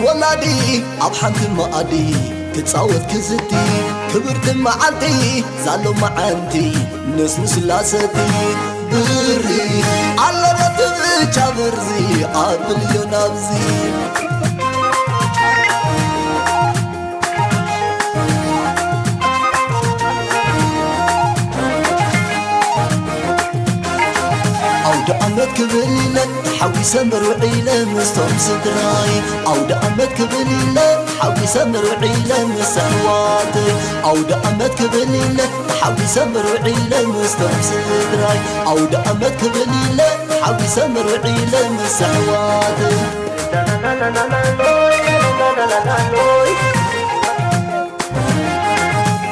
ወላዲ ኣብ ሓንቲ መኣዲ ክጻወት ክዝቲ ክብርቲ መዓልቲ ዛሎ መዓንቲ ንስንስላሰቲ ብሪ ኣለበት ብቻ ብርዚ ኣብልዮ ናብዚ ኣውደ ዓመት ክብል ኢለ ተሓጒሰ መርውዒ ኢለ ምስቶም ስድራይ ኣውደ ዓመት ክብል ኢለ ተሓጒሰ መርውዒ ኢለ ምስ ኣሕዋተይ ኣውደ ዓመት ክብል ኢለ ተሓጒሰ መርውዒ ኢለ ምስቶም ስድራይ ኣውደ ዓመት ክብል ኢለ ተሓጒሰ መርውዒ ኢለ ምስ ኣሕዋተይ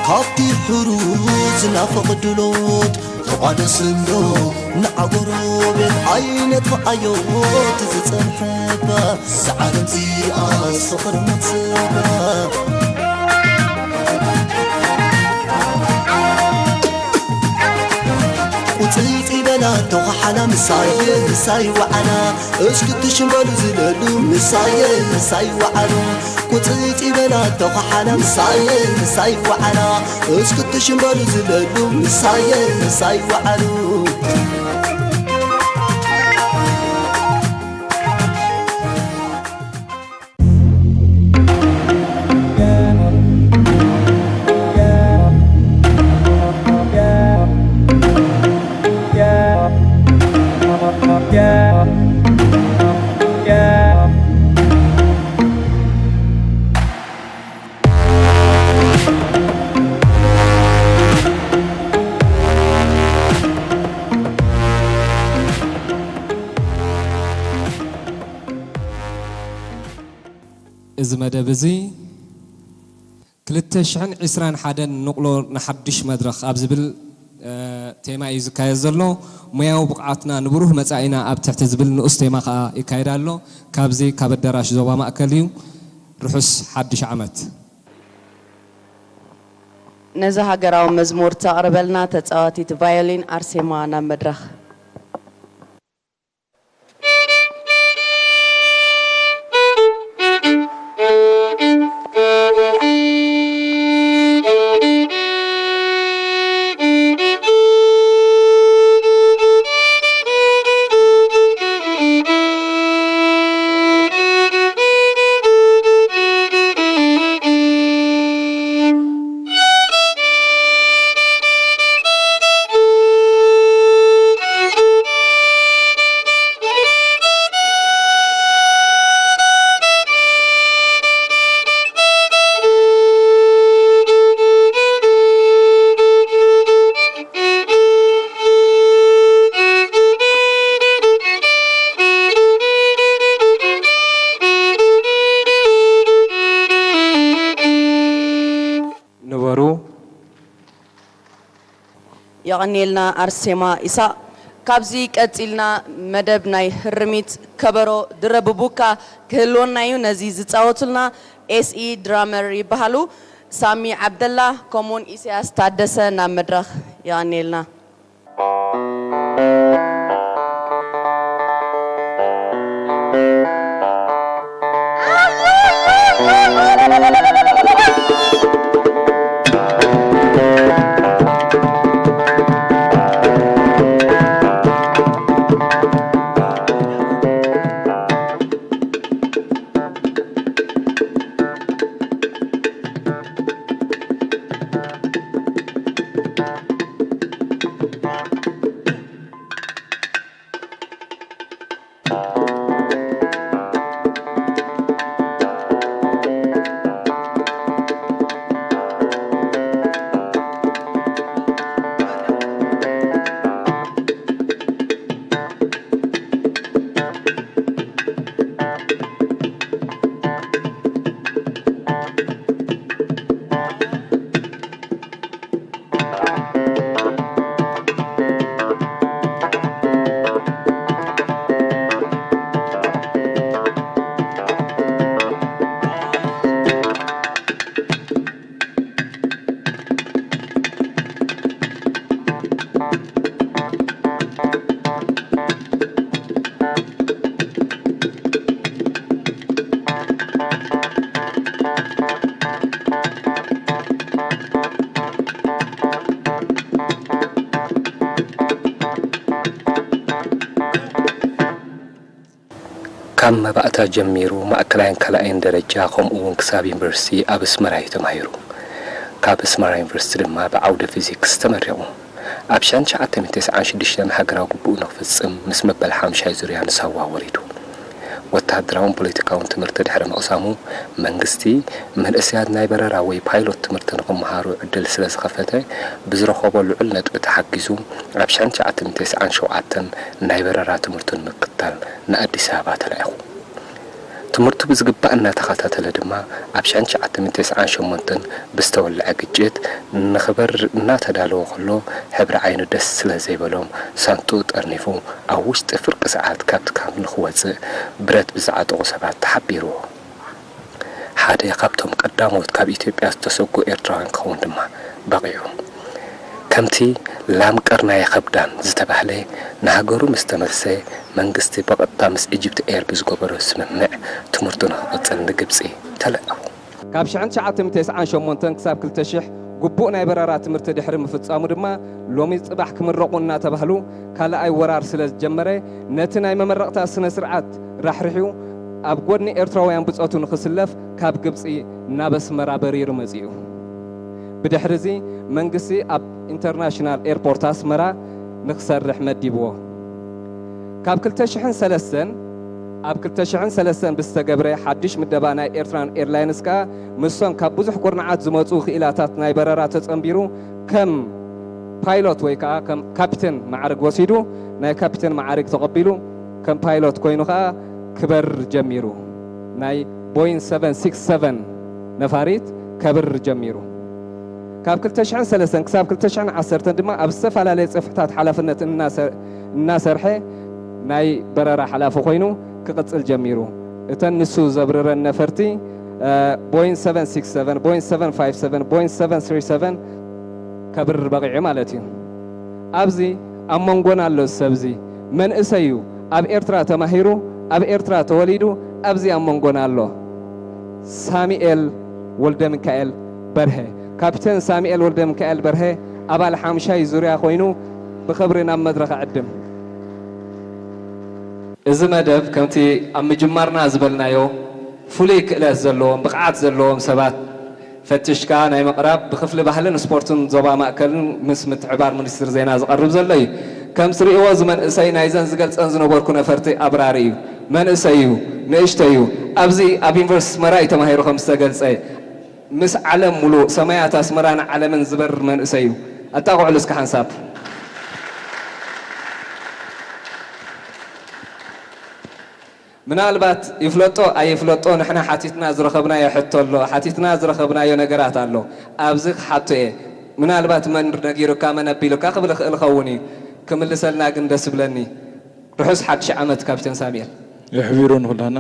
ካብቲ ሕሩዝ ዝናፍቕ ድሎት ተቋደስ እንዶ ንዓ ጎረቤት ኣይነጥፍኣዮ እቲ ዝጸንሐ እባ እዛ ዓለም እዚኣስ ፍቕሪ መትስባ ቁጽጽ ይበላ ተዃሓላ ምሳየ ምሳይ ወዓላ እስክትሽምበሉ ዝለሉ ምሳየ ምሳይ ወዓሉ ቁጽጽ ይበላ ተዃሓላ ምሳየ ምሳይ ወዓላ እስክትሽምበሉ ዝለሉ ምሳየ ምሳይ ወዓሉ እዚ መደብ እዚ ክልተ ሽሕን ዕስራን ሓደን ንቕሎ ንሓድሽ መድረኽ ኣብ ዝብል ቴማ እዩ ዝካየድ ዘሎ። ሞያዊ ብቕዓትና ንብሩህ መጻኢና ኣብ ትሕቲ ዝብል ንኡስ ቴማ ከኣ ይካየድ ኣሎ። ካብዚ ካብ ኣዳራሽ ዞባ ማእከል እዩ። ርሑስ ሓድሽ ዓመት። ነዚ ሃገራዊ መዝሙር ተቕርበልና ተጻዋቲት ቫዮሊን ኣርሴማ ናብ መድረኽ። ንበሩ። የቐንየልና ኣርሴማ ኢሳቕ። ካብዚ ቀጺልና መደብ ናይ ህርሚት ከበሮ ድረብቡካ ክህልወና እዩ። ነዚ ዝጻወቱልና ኤስኢ ድራመር ይበሃሉ። ሳሚ ዓብደላ ከምኡውን ኢሳያስ ታደሰ ናብ መድረኽ። የቐንየልና። ካብ መባእታ ጀሚሩ ማእከላይን ካልኣይን ደረጃ ከምኡ እውን ክሳብ ዩኒቨርሲቲ ኣብ ኣስመራ እዩ ተማሂሩ። ካብ ኣስመራ ዩኒቨርሲቲ ድማ ብዓውደ ፊዚክስ ተመሪቑ። ኣብ ሽሕን ትሽዓተ ሚእትን ተስዓን ሽዱሽተን ሃገራዊ ግቡኡ ንክፍጽም ምስ መበል ሓምሻይ ዙርያ ንሳዋ ወሪዱ። ወተሃደራውን ፖለቲካውን ትምህርቲ ድሕሪ ምቕሳሙ፣ መንግስቲ መንእሰያት ናይ በረራ ወይ ፓይሎት ትምህርቲ ንክመሃሩ ዕድል ስለ ዝኸፈተ፣ ብዝረኸቦ ልዑል ነጥቢ ተሓጊዙ ኣብ ሽሕን ትሽዓተ ሚእትን ተስዓን ሸውዓተን ናይ በረራ ትምህርቱ ንምክትታል ንኣዲስ ኣበባ ተላኢኹ። ትምህርቱ ብዝግባእ እናተኸታተለ ድማ፣ ኣብ ሽሕን ትሽዓተ ሚእትን ተስዓን ሸሞንተን ብዝተወልዐ ግጭት ንኽበርር እናተዳለወ ከሎ፣ ሕብሪ ዓይኑ ደስ ስለ ዘይበሎም፣ ሳንጥኡ ጠርኒፉ ኣብ ውሽጢ ፍርቂ ሰዓት ካብቲ ካምፕ ንኽወጽእ ብረት ብዝዓጠቑ ሰባት ተሓቢርዎ። ሓደ ካብቶም ቀዳሞት ካብ ኢትዮጵያ ዝተሰጉ ኤርትራውያን ክኸውን ድማ በቒዑ። ከምቲ ላም ቀርናየ ከብዳን ዝተባህለ፣ ንሃገሩ ምስ ተመልሰ፣ መንግስቲ ብቐጥታ ምስ ኢጅፕት ኤር ብዝገበሮ ስምምዕ ትምህርቱ ንኽቕጽል ንግብጺ ተለኣኹ። ካብ ሽሕን ትሽዓተ ሚእትን ተስዓን ሸሞንተን ክሳብ ክልተ ሽሕ ግቡእ ናይ በረራ ትምህርቲ ድሕሪ ምፍጻሙ ድማ፣ ሎሚ ጽባሕ ክምረቑ እናተባህሉ ካልኣይ ወራር ስለ ዝጀመረ፣ ነቲ ናይ መመረቕታ ስነ ስርዓት ራሕሪሑ ኣብ ጎድኒ ኤርትራውያን ብጾቱ ንኽስለፍ ካብ ግብጺ ናብ ኣስመራ በሪሩ መጺኡ። ብድሕርዚ መንግስቲ ኣብ ኢንተርናሽናል ኤርፖርት ኣስመራ ንኽሰርሕ መዲብዎ። ካብ ክልተ ሽሕን ሰለስተን፣ ኣብ ክልተ ሽሕን ሰለስተን ብዝተገብረ ሓድሽ ምደባ ናይ ኤርትራን ኤርላይንስ ከኣ፣ ምስቶም ካብ ብዙሕ ኩርናዓት ዝመጹ ክኢላታት ናይ በረራ ተጸንቢሩ፣ ከም ፓይሎት ወይ ከኣ ከም ካፕቴን ማዕርግ ወሲዱ፣ ናይ ካፕቴን ማዕርግ ተቐቢሉ፣ ከም ፓይሎት ኮይኑ ከኣ ክበርር ጀሚሩ። ናይ ቦይን ሰቨን ሲክስ ሰቨን ነፋሪት ከብርር ጀሚሩ። ካብ ክልተ ሽሕን ሰለስተን ክሳብ ክልተ ሽሕን ዓሰርተን ድማ ኣብ ዝተፈላለየ ጽፍሕታት ሓላፍነት እናሰ-፣ እናሰርሐ ናይ በረራ ሓላፊ ኮይኑ ክቕጽል ጀሚሩ። እተን ንሱ ዘብርረን ነፈርቲ፣ እ፣ ቦይን ሰቨን ሲክስ ሰቨን፣ ቦይን ሰቨን ፋይቭ ሰቨን፣ ቦይን ሰቨን ስሪ ሰቨን ከብርር በቒዑ ማለት እዩ። ኣብዚ ኣብ መንጎና ኣሎ እዚ ሰብ እዚ። መንእሰይ እዩ። ኣብ ኤርትራ ተማሂሩ፣ ኣብ ኤርትራ ተወሊዱ፣ ኣብዚ ኣብ መንጎና ኣሎ። ሳሚኤል ወልደሚካኤል በርሀ። ካፕቴን ሳሚኤል ወልደሚካኤል በርሀ ኣባል ሓምሻይ ዙርያ ኮይኑ ብኽብሪ ናብ መድረኽ እዕድም። እዚ መደብ ከምቲ ኣብ ምጅማርና ዝበልናዮ፣ ፍሉይ ክእለት ዘለዎም፣ ብቕዓት ዘለዎም ሰባት ፈቲሽካ ናይ ምቕራብ ብክፍሊ ባህልን ስፖርትን ዞባ ማእከልን ምስ ምትሕብባር ሚኒስትሪ ዜና ዝቐርብ ዘሎ እዩ። ከም ትርእይዎ እዚ መንእሰይ ናይዘን ዝገልጸን ዝነበርኩ ነፈርቲ ኣብራሪ እዩ። መንእሰይ እዩ፣ ንእሽተይ እዩ። ኣብዚ ኣብ ዩኒቨርሲቲ ኣስመራ እዩ ተማሂሩ ከም ዝተገልጸ። ምስ ዓለም ሙሉእ ሰማያት ኣስመራን ዓለምን ዝበርር መንእሰይ እዩ። ኣጣቕዕሉ እስከ ሓንሳብ። ምናልባት ይፍለጦ ኣይፍለጦ ንሕና ሓቲትና ዝረኸብናዮ ሕቶ ኣሎ፣ ሓቲትና ዝረኸብናዮ ነገራት ኣሎ። ኣብዚ ክሓቶ እየ። ምናልባት መን ነጊሩካ፣ መን ኣቢሉካ ክብል እኽእል እኸውን እዩ። ክምልሰልና ግን ደስ ይብለኒ። ርሑስ ሓድሽ ዓመት ካፕቴን ሳሙኤል። የሕቢሩ ንኹላህና።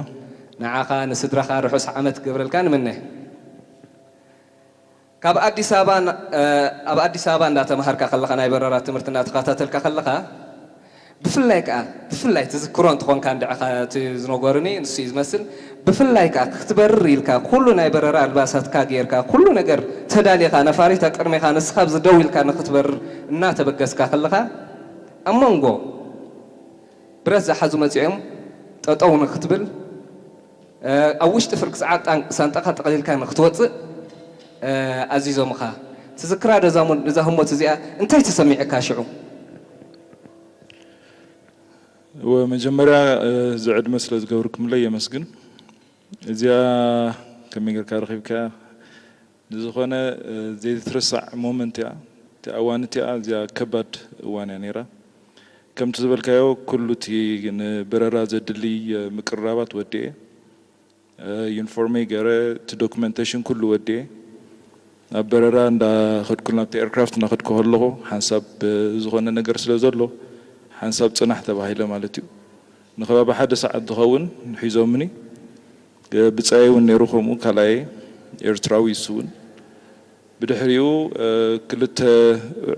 ንዓኻ ንስድራኻ ርሑስ ዓመት ክገብረልካ ንምነ። ካብ ኣዲስ ኣበባ ን-፣ እ፣ ኣብ ኣዲስ ኣበባ እንዳተማሃርካ ከለኻ፣ ናይ በረራ ትምህርቲ እንዳተኸታተልካ ከለኻ፣ ብፍላይ ከኣ፣ ብፍላይ ትዝክሮ እንትኾንካ፣ እንድዕኻ እቲ ዝነገሩኒ ንሱ እዩ ዝመስል። ብፍላይ ከኣ ክትበርር ኢልካ፣ ኩሉ ናይ በረራ ኣልባሳትካ ጌርካ፣ ኩሉ ነገር ተዳሊኻ፣ ነፋሪት ኣብ ቅድሜኻ፣ ንስኻ ኣብዚ ደው ኢልካ ንኽትበርር እናተበገስካ ከለኻ፣ ኣብ መንጎ ብረት ዝሓዙ መጺኦም ጠጠው ንክትብል፣ እ፣ ኣብ ውሽጢ ፍርቂ ሰዓት ጣን-፣ ሳንጣኻ ጠቕሊልካ ንክትወጽእ፣ እ፣ ኣዚዞምኻ። ትዝክራ ዶ እዛ ሞ-፣ እዛ ህሞት እዚኣ? እንታይ ተሰሚዕካ ሽዑ? እወ፣ መጀመርያ፣ እ፣ እዚ ዕድመ ስለ ዝገብርኩምለይ የመስግን። እዚኣ ከመይ ጌርካ ረኺብካያ? ንዝኾነ፣ እ፣ ዘይትረሳዕ ሞመንት እያ። እቲኣ እዋን እቲኣ እዚኣ ከባድ እዋን እያ ነይራ። ከምቲ ዝበልካዮ፣ ኩሉ እቲ ንበረራ ዘድሊ፣ እ፣ ምቅርራባት ወዲኤ፣ እ፣ ዩኒፎርመይ ገይረ፣ እቲ ዶክመንቴሽን ኩሉ ወዲኤ፣ ናብ በረራ እንዳኸድኩ፣ ናብቲ ኤርክራፍት እናኸድኩ ከለኹ፣ ሓንሳብ፣ እ፣ ዝኾነ ነገር ስለ ዘሎ፣ ሓንሳብ ጽናሕ ተባሂለ ማለት እዩ። ንከባቢ ሓደ ሰዓት ዝኸውን ሒዞምኒ። እ፣ ብጻየይ እውን ነይሩ ከምኡ፣ ካልኣየ ኤርትራዊ፣ እሱ እውን። ብድሕሪኡ፣ እ፣ ክልተ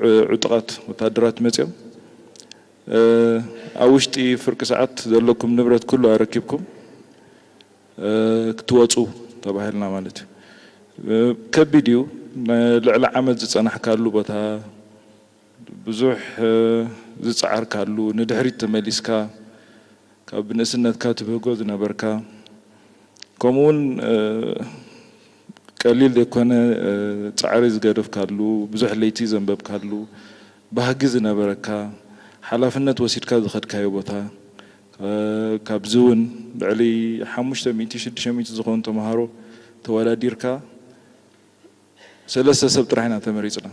ዕ-፣ ዕጡቓት ወታደራት መጺኦም፣ እ፣ ኣብ ውሽጢ ፍርቂ ሰዓት ዘለኩም ንብረት ኩሉ ኣረኪብኩም፣ እ፣ ክትወጹ ተባሂልና ማለት እዩ። እ፣ ከቢድ እዩ። ን-፣ ልዕሊ ዓመት ዝጸናሕካሉ ቦታ፣ ብዙሕ፣ እ፣ ዝጸዓርካሉ፣ ንድሕሪት ተመሊስካ፣ ካብ ብንእስነትካ ትብህጎ ዝነበርካ፣ ከምኡውን ቀሊል ዘይኮነ ፃዕሪ ዝገደፍካሉ፣ ብዙሕ ለይቲ ዘንበብካሉ፣ ባህጊ ዝነበረካ፣ ሓላፍነት ወሲድካ ዝኸድካዮ ቦታ፣ ካብዚ እውን ልዕሊ ሓሙሽተ ሚእቲ ሽዱሽተ ሚእቲ ዝኾኑ ተምሃሮ ተወዳዲርካ ሰለስተ ሰብ ጥራሕ ኢና ተመሪፅና።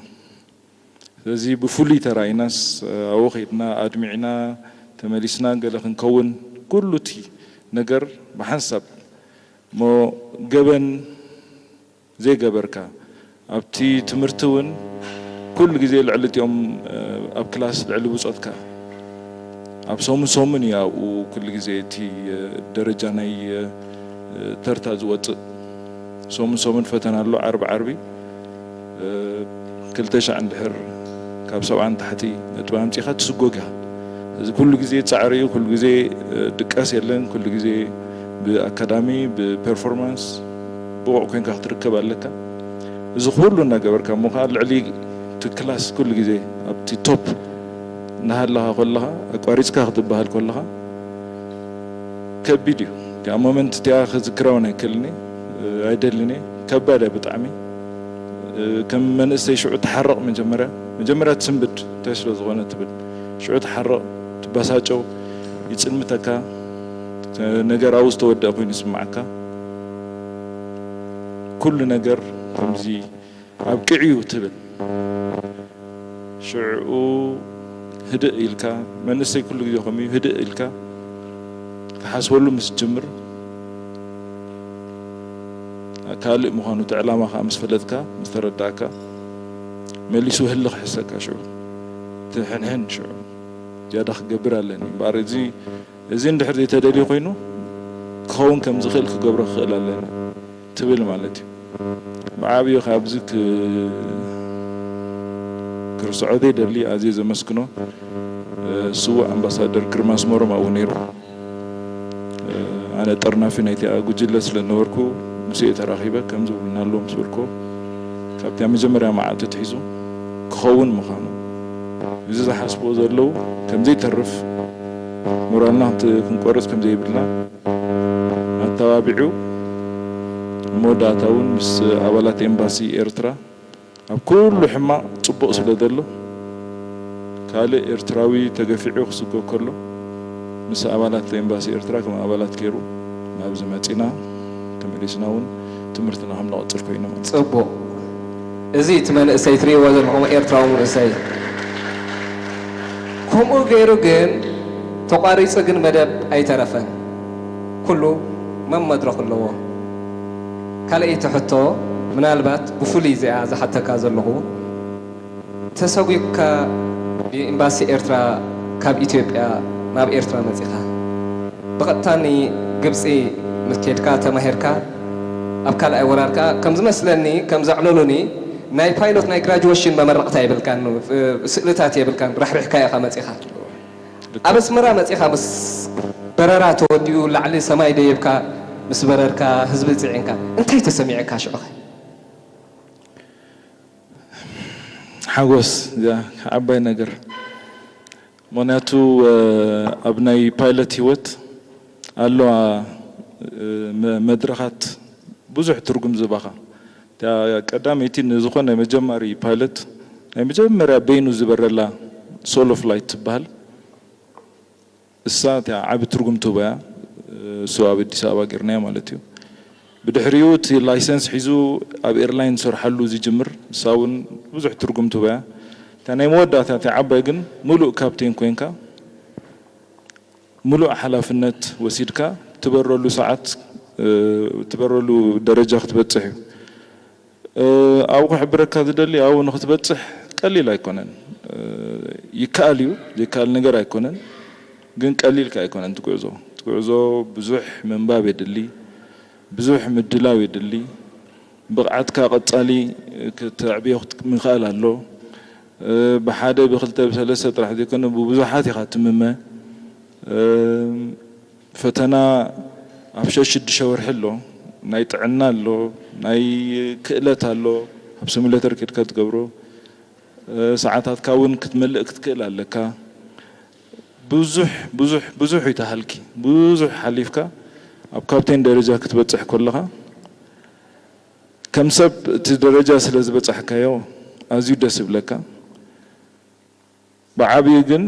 ስለዚ ብፍሉይ ተራኢናስ ኣብኡ ከይድና ኣድሚዕና ተመሊስና ገለ ክንከውን ኩሉ እቲ ነገር ብሓንሳብ እሞ ገበን ዘይገበርካ ኣብቲ ትምህርቲ እውን ኩሉ ግዜ ልዕሊ እቲኦም ኣብ ክላስ ልዕሊ ብፆትካ ኣብ ሰሙን ሰሙን እዩ ኣብኡ ኩሉ ግዜ እቲ ደረጃ ናይ ተርታ ዝወፅእ። ሰሙን ሰሙን ፈተና ኣሎ ዓርቢ ዓርቢ ክልተ ሻዕ እንድሕር ካብ ሰብዓ ንታሕቲ ነጥቢ ኣምፂኻ ትስጎግ ኢኻ። እዚ ኩሉ ግዜ ፃዕሪ እዩ፣ ኩሉ ግዜ ድቃስ የለን፣ ኩሉ ግዜ ብኣካዳሚ ብፐርፎርማንስ ብቑዕ ኮይንካ ክትርከብ ኣለካ። እዚ ኩሉ እናገበርካ እሞ ከዓ ልዕሊ እቲ ክላስ ኩሉ ግዜ ኣብቲ ቶፕ እናሃለኻ ከለኻ ኣቋሪፅካ ክትበሃል ከለኻ ከቢድ እዩ። እቲኣ ሞመንት እቲኣ ክዝክራ እውን ኣይክእልን እየ፣ ኣይደልን እየ። ከባድ እያ ብጣዕሚ። ከም መንእሰይ ሽዑ ትሓረቕ መጀመርያ፣ መጀመርያ ትስንብድ እንታይ ስለ ዝኾነ ትብል። ሽዑ ትሓረቕ፣ ትበሳጨው፣ ይፅልምተካ፣ ነገር ኣብኡ ዝተወደአ ኮይኑ ይስምዓካ። ኩሉ ነገር ከምዚ ኣብቂዑ እዩ ትብል። ሽዑ ህድእ ኢልካ፣ መንእሰይ ኩሉ ግዜ ከምኡ እዩ፣ ህድእ ኢልካ ክትሓስበሉ ምስ ትጅምር ካልእ ምዃኑ እቲ ዕላማ ከዓ ምስ ፈለጥካ፣ ምስ ተረዳእካ መሊሱ ህሊ ክሕሰካ ሽዑ ትሕንሕን ሽዑ ዝያዳ ክገብር ኣለኒ እምበኣር እዚ እዚ እንድሕር ዘይተደልዩ ኮይኑ ክኸውን ከም ዝኽእል ክገብሮ ክኽእል ኣለኒ ትብል ማለት እዩ። ብዓብዩ ካብዚ ክ- ክርስዖ ዘይደሊ ኣዝየ ዘመስግኖ ስዉእ ኣምባሳደር ግርማ ኣስመሮም ኣብኡ ነይሩ። ኣነ ጠርናፊ ናይቲኣ ጉጅለ ስለ ዝነበርኩ ምስኡ ተራኺበ ከምዚ እውን ኣሎ ምስ በልኩዎ ካብቲ መጀመርያ መዓልቲ ኣትሒዙ ክኸውን ምዃኑ እዚ ዝሓስብዎ ዘለዉ ከምዘይተርፍ ሞራልና ክንቆርፅ ከምዘይብልና ኣተባቢዑ መወዳእታ እውን ምስ ኣባላት ኤምባሲ ኤርትራ ኣብ ኩሉ ሕማቕ ጽቡቕ ስለ ዘሎ ካልእ ኤርትራዊ ተገፊዑ ክስጎ ከሎ ምስ ኣባላት ኤምባሲ ኤርትራ ከም ኣባላት ገይሩ ናብዚ መጺና ተመሊስና እውን ትምህርትና ከም ንቐጽል ኮይኑ ማለት እዩ። ጽቡቕ። እዚ እቲ መንእሰይ ትርእይዎ ዘለኹም ኤርትራዊ መንእሰይ ከምኡ ገይሩ ግን ተቋሪጹ ግን መደብ ኣይተረፈን። ኩሉ መም መድረኽ ኣለዎ። ካልኣይቲ ሕቶ ምናልባት ብፍሉይ እዚኣ ዝሓተካ ዘለኹ ተሰጒግካ ብኤምባሲ ኤርትራ ካብ ኢትዮጵያ ናብ ኤርትራ መጺኻ ብቐጥታ ንግብጺ ምስ ከድካ ተማሂርካ ኣብ ካልኣይ ወራር ከኣ ከም ዝመስለኒ ከም ዘዕለሉኒ ናይ ፓይሎት ናይ ግራጁዌሽን መመረቕታ የብልካን ስእልታት የብልካን ራሕሪሕካ ኢኻ መጺኻ ኣብ ኣስመራ መጺኻ ምስ በረራ ተወዲኡ ላዕሊ ሰማይ ደይብካ ምስ በረርካ ህዝቢ ጽዒንካ እንታይ ተሰሚዕካ ሽዑኸ? ሓጎስ እዚኣ ዓባይ ነገር ምክንያቱ ኣብ ናይ ፓይለት ሂወት ኣለዋ መድረኻት ብዙሕ ትርጉም ዝባኻ እቲኣ ቀዳመይቲ ንዝኾነ መጀማሪ ፓይለት ናይ መጀመርያ በይኑ ዝበረላ ሶሎ ፍላይት ትበሃል እሳ እቲኣ ዓቢ ትርጉም ትህቦ እያ እሱ ኣብ ኣዲስ ኣበባ ጌርናዮ ማለት እዩ ብድሕሪኡ እቲ ላይሰንስ ሒዙ ኣብ ኤርላይን ዝሰርሓሉ ዝጅምር እሳ እውን ብዙሕ ትርጉም ትህቦ እያ እታ ናይ መወዳእታ እቲኣ ዓባይ ግን ሙሉእ ካፕቴን ኮይንካ ሙሉእ ሓላፍነት ወሲድካ ትበረሉ ሰዓት ትበረሉ ደረጃ ክትበፅሕ እዩ ኣብኡ ክሕብረካ ዝደሊ ኣብኡ ንክትበፅሕ ቀሊል ኣይኮነን ይከኣል እዩ ዘይከኣል ነገር ኣይኮነን ግን ቀሊል ከ ኣይኮነን ትጉዕዞ ትጉዕዞ ብዙሕ ምንባብ የድሊ ብዙሕ ምድላው የድሊ ብቕዓትካ ቀጻሊ ክተዕብዮ ምኽኣል ኣሎ። ብሓደ ብኽልተ ብሰለስተ ጥራሕ ዘይኮነ ብብዙሓት ኢኻ ትምመ። ፈተና ኣብ ሸሽ ሽዱሽተ ወርሒ ኣሎ። ናይ ጥዕና ኣሎ፣ ናይ ክእለት ኣሎ፣ ኣብ ሲሙሌተር ኬድካ ትገብሮ። ሰዓታትካ እውን ክትመልእ ክትክእል ኣለካ። ብዙሕ ብዙሕ ብዙሕ እዩ ተሃልኪ፣ ብዙሕ ሓሊፍካ ኣብ ካፕቴን ደረጃ ክትበጽሕ ከለኻ፣ ከም ሰብ እቲ ደረጃ ስለ ዝበጻሕካዮ ኣዝዩ ደስ ይብለካ። ብዓብዩ ግን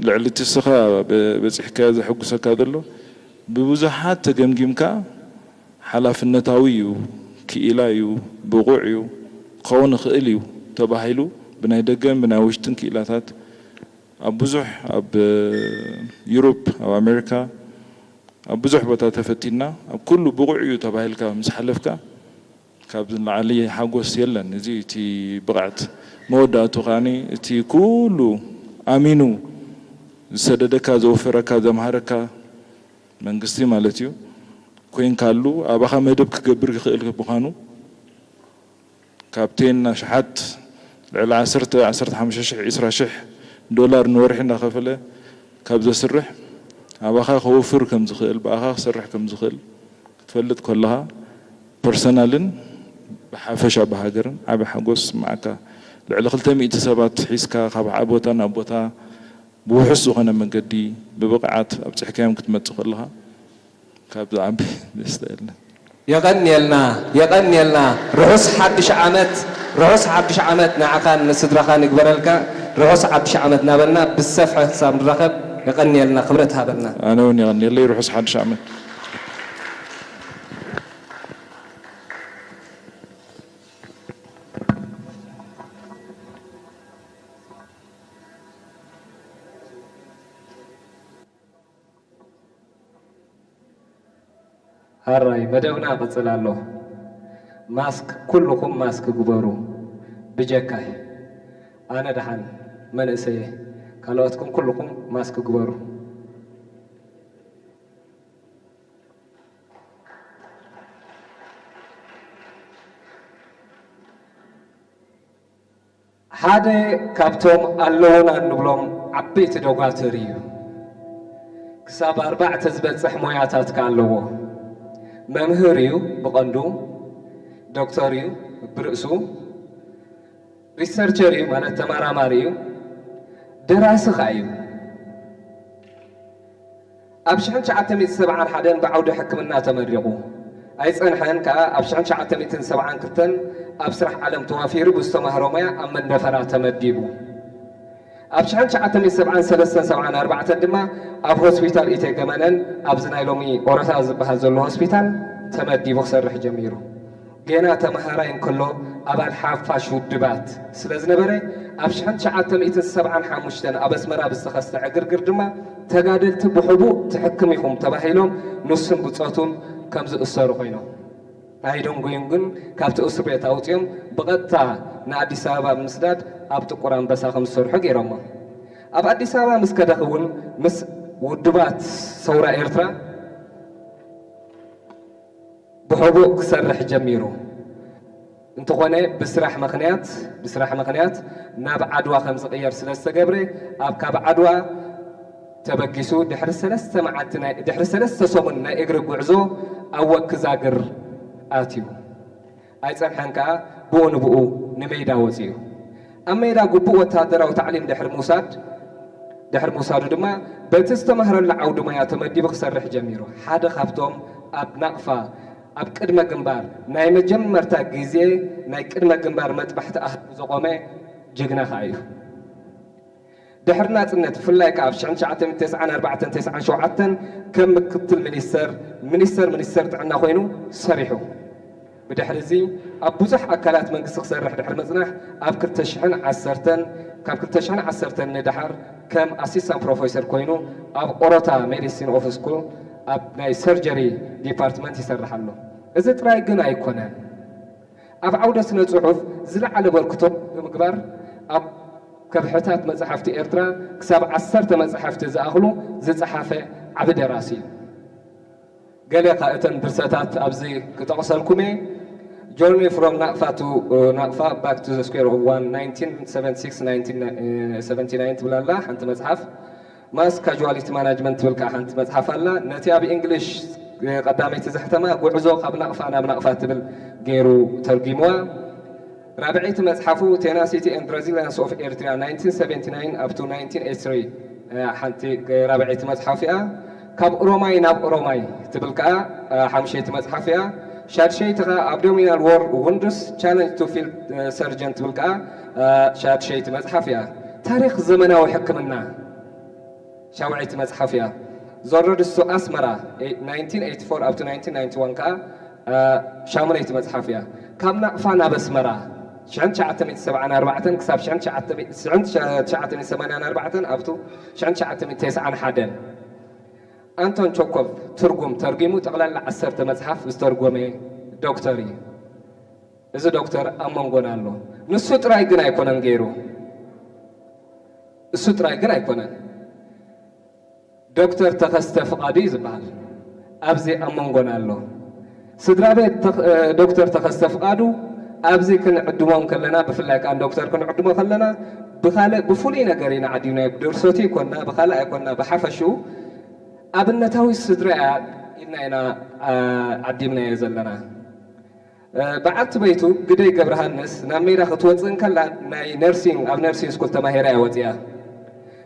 ልዕሊ እቲ እስኻ በ-፣ በጺሕካዮ ዘሐጉሰካ ዘሎ፣ ብብዙሓት ተገምጊምካ ሓላፍነታዊ እዩ፣ ክኢላ እዩ፣ ብቑዕ እዩ፣ ክኸውን ይኽእል እዩ ተባሂሉ ብናይ ደገን ብናይ ውሽጥን ክኢላታት ኣብ ብዙሕ፣ ኣብ ዩሮፕ፣ ኣብ ኣሜሪካ፣ ኣብ ብዙሕ ቦታ ተፈቲንና፣ ኣብ ኩሉ ብቑዕ እዩ ተባሂልካ ምስ ሓለፍካ፣ ካብዚ ንላዕሊ ሓጎስ የለን። እዚ እቲ ብቕዓት መወዳእቱ ከኣኒ እቲ ኩሉ ኣሚኑ ዝሰደደካ፣ ዘወፈረካ፣ ዘምሃረካ መንግስቲ ማለት እዩ፣ ኮይንካሉ ኣባኻ መደብ ክገብር ይኽእል ምዃኑ፣ ካፕቴን ኣሽሓት ልዕሊ ዓሰርተ፣ ዓሰርተ ሓሙሽተ ሽሕ፣ ዕስራ ሽሕ ዶላር ንወርሒ እናኸፈለ ካብ ዘስርሕ፣ ኣባኻ ከወፍር ከም ዝኽእል፣ ብኣኻ ክሰርሕ ከም ዝኽእል ክትፈልጥ ከለኻ፣ ፐርሰናልን ብሓፈሻ ብሃገርን ዓቢ ሓጎስ ይስምዓካ። ልዕሊ ክልተ ሚእቲ ሰባት ሒዝካ ካብ ሓደ ቦታ ናብ ቦታ ብውሑስ ዝኾነ መንገዲ ብብቕዓት ኣብጺሕካዮም ክትመጽእ ከለኻ፣ ካብ ዝዓቢ ደስታ የለን። የቐንየልና፣ የቐንየልና። ርሑስ ሓድሽ ዓመት፣ ርሑስ ሓድሽ ዓመት ንዓኻን ንስድራኻን ይግበረልካ። ርሑስ ሓድሽ ዓመት እናበልና ብዝሰፍሐ ክሳብ ንራኸብ፣ የቐንየልና፣ ክብረት ሃበልና። ኣነ እውን የቐንየለይ። ርሑስ ሓድሽ ዓመት። ሃራይ መደብና ይቕጽል ኣሎ። ማስክ፣ ኩልኹም ማስክ ግበሩ። ብጀካይ ኣነ ደሓን መንእሰየ፣ ካልኦትኩም ኩልኹም ማስክ ግበሩ። ሓደ ካብቶም ኣለዉና እንብሎም ዓበይቲ ዶጋትር እዩ። ክሳብ ኣርባዕተ ዝበጽሕ ሞያታት ከኣ ኣለዎ። መምህር እዩ ብቐንዱ፣ ዶክተር እዩ ብርእሱ፣ ሪሰርቸር እዩ ማለት ተመራማሪ እዩ፣ ደራሲ ከኣ እዩ። ኣብ ሽሕን ትሽዓተ ሚእትን ሰብዓን ሓደን ብዓውዲ ሕክምና ተመሪቑ። ኣይጸንሐን ከኣ ኣብ ሽሕን ትሽዓተ ሚእትን ሰብዓን ክልተን ኣብ ስራሕ ዓለም ተዋፊሩ ብዝተማህሮ ሞያ ኣብ መንደፈራ ተመዲቡ። ኣብ ሽሕን ትሽዓተ ሚእትን ሰብዓን ሰለስተን ሰብዓን ኣርባዕተን ድማ ኣብ ሆስፒታል ኢቴገመነን ኣብዚ ናይ ሎሚ ኦሮታ ዝበሃል ዘሎ ሆስፒታል ተመዲቡ ክሰርሕ ጀሚሩ። ጌና ተመሃራይ እንከሎ ኣባል ሓፋሽ ውድባት ስለ ዝነበረ፣ ኣብ ሽሕን ትሽዓተ ሚእትን ሰብዓን ሓሙሽተን ኣብ ኣስመራ ብዝተኸስተ ዕግርግር ድማ ተጋደልቲ ብሕቡእ ትሕክም ኢኹም ተባሂሎም ንሱን ብጾቱን ከም ዝእሰሩ ኮይኖም። ኣይደንጎዩን ግን ካብቲ እስር ቤት ኣውጺኦም ብቐጥታ ንኣዲስ ኣበባ ብምስዳድ ኣብ ጥቁር ኣንበሳ ከም ዝሰርሑ ገይሮሞም። ኣብ ኣዲስ ኣበባ ምስ ከደኺ እውን ምስ ውድባት ሰውራ ኤርትራ ብሕቡእ ክሰርሕ ጀሚሩ። እንተኾነ ብስራሕ ምኽንያት፣ ብስራሕ ምኽንያት ናብ ዓድዋ ከም ዝቕየር ስለ ዝተገብረ፣ ኣብ ካብ ዓድዋ ተበጊሱ ድሕሪ ሰለስተ መዓልቲ ናይ፣ ድሕሪ ሰለስተ ሰሙን ናይ እግሪ ጉዕዞ ኣብ ወክዛግር ኣትዩ። ኣይጸንሐን ከኣ ብኡ ንብኡ ንሜዳ ወጺኡ። ኣብ ሜዳ ግቡእ ወተሃደራዊ ታዕሊም ድሕሪ ምውሳድ፣ ድሕሪ ምውሳዱ ድማ በቲ ዝተማህረሉ ዓውዲ ሞያ ተመዲቡ ክሰርሕ ጀሚሩ። ሓደ ካብቶም ኣብ ናቕፋ፣ ኣብ ቅድመ ግንባር ናይ መጀመርታ ግዜ ናይ ቅድመ ግንባር መጥባሕቲ ኣሃዱ ዘቖመ ጅግና ከኣ እዩ። ድሕሪ ናጽነት፣ ብፍላይ ከኣ ኣብ ሽሕን ትሽዓተ ሚእትን ተስዓን ኣርባዕተን ተስዓን ሸውዓተን ከም ምክትል ሚኒስተር፣ ሚኒስተር፣ ሚኒስተር ጥዕና ኮይኑ ሰሪሑ። ብድሕሪ እዚ ኣብ ብዙሕ ኣካላት መንግስቲ ክሰርሕ ድሕሪ ምጽናሕ፣ ኣብ ክልተ ሽሕን ዓሰርተን፣ ካብ ክልተ ሽሕን ዓሰርተን ንደሓር ከም ኣሲስታንት ፕሮፌሰር ኮይኑ ኣብ ኦሮታ ሜዲሲን ኦፍ ስኩል ኣብ ናይ ሰርጀሪ ዲፓርትመንት ይሰርሕ ኣሎ። እዚ ጥራይ ግን ኣይኮነን። ኣብ ዓውደ ስነ ጽሑፍ ዝለዓለ በርክቶ ብምግባር፣ ኣብ ከብሕታት መጻሕፍቲ ኤርትራ ክሳብ ዓሰርተ መጻሕፍቲ ዝኣኽሉ ዝጸሓፈ ዓቢ ደራሲ እዩ። ገለ ካብ እተን ድርሰታት ኣብዚ ክጠቕሰልኩም እየ። Journey from ናቕፋ to፣ uh, ናቕፋ፣ Back to the Square of One፣ ናይንቲን ሰቨንቲ ሲክስ ናይንቲን ሰቨንቲ ናይን ትብል ኣላ ሓንቲ መጽሓፍ። ማስ ካዥዋሊቲ ማናጅመንት ትብል ከኣ ሓንቲ መጽሓፍ ኣላ። ነቲ ኣብ እንግሊሽ ቀዳመይቲ ዘሕተማ ጉዕዞ ካብ ናቕፋ ናብ ናቕፋ ትብል ገይሩ ተርጒምዋ። ራብዐይቲ መጽሓፉ ቴናሲቲ ኤንድ ሬዚሊየንስ ኦፍ ኤርትራ፣ ናይንቲን ሰቨንቲ ናይን up to ናይንቲን ኤይቲ ትሪ፣ ሓንቲ ራብዐይቲ መጽሓፍ እያ። ካብ ኦሮማይ ናብ ኦሮማይ ትብል ከኣ ሓምሸይቲ መጽሓፍ እያ። ሻድሸይቲ ከኣ Abdominal Wall Wounds: Challenge to Field Surgeon ትብል ከኣ ሻድሸይቲ መጽሓፍ እያ። ታሪኽ ዘመናዊ ሕክምና ሻውዐይቲ መጽሓፍ እያ። The Road to Asmara, nineteen eighty-four up to nineteen ninety-one ከኣ ሻሙነይቲ መጽሓፍ እያ። ካብ ናቕፋ ናብ ኣስመራ ሽሕን ትሽዓተ ሚእቲ ሰብዓን ኣርባዕተን ክሳብ ሽሕን ትሽዓተ ሚእቲ ሰማንያን ኣርባዕተን ኣብቱ ሽሕን ትሽዓተ ሚእቲ ተስዓን ሓደን። ኣንቶን ቸኮቭ ትርጉም ተርጒሙ ጠቕላላ ዓሰርተ መጽሓፍ ዝተርጎመ ዶክተር እዩ። እዚ ዶክተር ኣብ መንጎና ኣሎ። ንሱ ጥራይ ግን ኣይኮነን ገይሩ። እሱ ጥራይ ግን ኣይኮነን። ዶክተር ተኸስተ ፍቓዱ እዩ ዝበሃል። ኣብዚ ኣብ መንጎና ኣሎ። ስድራ ቤት ተኽ-፣ እ፣ ዶክተር ተኸስተ ፍቓዱ ኣብዚ ክንዕድሞም ከለና፣ ብፍላይ ከኣ ዶክተር ክንዕድሞ ከለና፣ ብኻልእ ብፍሉይ ነገር ኢና ዓዲምናዮ። ብድርሰቱ ይኮንና፣ ብኻልእ ኣይኮንና፣ ብሓፈሽኡ ኣብነታዊ ስድራ እያ ኢልና ኢና፣ እ፣ ዓዲምናዮ ዘለና። እ፣ በዓልቲ ቤቱ ግደይ ገብረሃንስ ናብ ሜዳ ክትወጽእ እንከላ ናይ ነርሲንግ፣ ኣብ ነርሲንግ ስኩል ተማሂራ እያ ወጺኣ።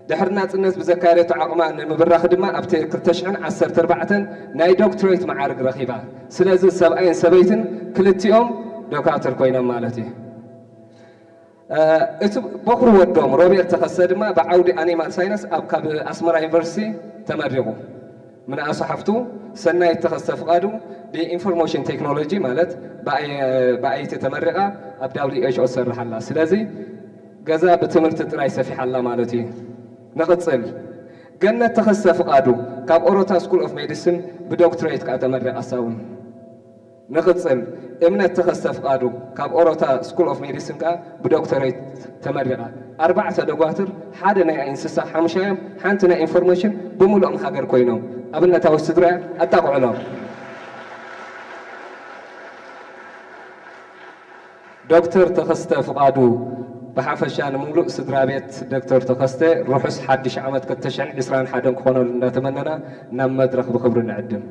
ድሕሪ ናጽነት ብዘካየደቶ ዓቕማ ንምብራኽ ድማ ኣብቲ ክልተ ሽሕን ዓሰርተ ኣርባዕተን ናይ ዶክትሬት መዓርግ ረኺባ። ስለዚ ሰብኣይን ሰበይትን ክልቲኦም ዶካትር ኮይኖም ማለት እዩ። እ፣ እቲ በኹሪ ወዶም ሮቤል ተኸስተ ድማ ብዓውዲ ኣኒማል ሳይንስ ኣብ ካብ ኣስመራ ዩኒቨርሲቲ ተመሪቑ። ምንኣሱ ሓፍቱ ሰናይት ተኸስተ ፍቓዱ ብኢንፎርሜሽን ቴክኖሎጂ ማለት ብኣይ-፣ ብኣይቲ ተመሪቓ ኣብ ዳብሊው ኤች ኦ ትሰርሕ ኣላ። ስለዚ ገዛ ብትምህርቲ ጥራይ ሰፊሓ ኣላ ማለት እዩ። ንቕጽል። ገነት ተኸስተ ፍቓዱ ካብ ኦሮታ ስኩል ኦፍ ሜዲሲን ብዶክትሬት ከኣ ተመሪቓ እሳ እውን። ንቕጽል። እምነት ተኸስተ ፍቓዱ ካብ ኦሮታ ስኩል ኦፍ ሜዲሲን ከኣ ብዶክተሬት ተመሪቓ። ኣርባዕተ ደጓትር፣ ሓደ ናይ እንስሳ፣ ሓሙሻዮም፣ ሓንቲ ናይ ኢንፎርሜሽን፣ ብምሉኦም ሃገር ኮይኖም ኣብነታዊ ስድራ ኣጣቕዕሎም። ዶክተር ተኸስተ ፍቓዱ ብሓፈሻ ንምሉእ ስድራ ቤት ዶክተር ተኸስተ ርሑስ ሓድሽ ዓመት ክልተ ሽሕን ዕስራን ሓደን ክኾነሉ እንዳተመነና ናብ መድረኽ ብኽብሪ ንዕድም።